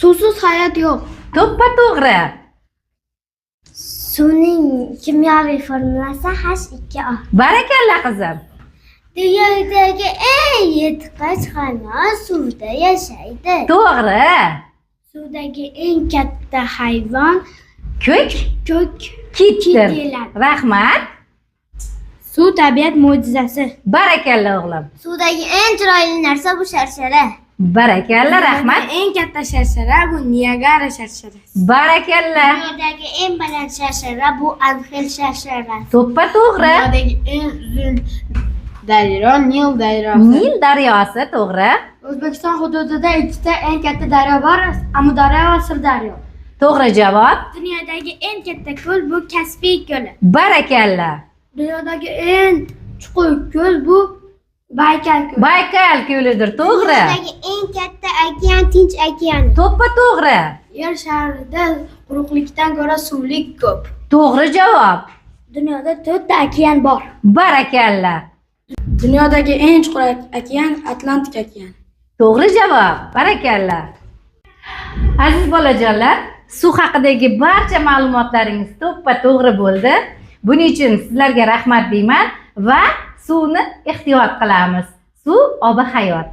Suvsiz hayot yo'q. To'ppa to'g'ri. Suvning kimyoviy formulasi H2O. Barakalla, qizim. Dunyodagi eng yirtqich hayvon suvda yashaydi. To'g'ri. Suvdagi eng katta hayvon Ko'k ko'k kitdir. Kit deyiladi. Rahmat. Suv tabiat mo'jizasi. Barakalla, o'g'lim. Suvdagi eng chiroyli narsa bu sharshara. Barakalla, rahmat. Eng katta sharshara bu Niagara sharsharasi. Barakalla. Dunyodagi eng baland sharshara bu Anxel sharsharasi. To'ppa to'g'ri. Dunyodagi eng uzun daryo Nil daryosi. Nil daryosi, to'g'ri. O'zbekiston hududida ikkita eng katta daryo bor, Amudaryo va Sirdaryo. To'g'ri javob. Dunyodagi eng katta ko'l bu Kaspiy ko'li. Barakalla. Dunyodagi eng chuqur ko'l bu Baykal ko'li. Baykal ko'lidir, to'g'ri. Dunyodagi eng katta okean Tinch okeani. To'ppa to'g'ri. Yer sharida quruqlikdan ko'ra suvlik ko'p. To'g'ri javob. Dunyoda to'rtta okean bor. Barakalla. Dunyodagi eng chuqur okean Atlantik okeani. To'g'ri javob. Barakalla. Aziz bolajonlar, suv haqidagi barcha ma'lumotlaringiz to'ppa to'g'ri bo'ldi. Buning uchun sizlarga rahmat deyman va suvni ehtiyot qilamiz. Suv obi hayot.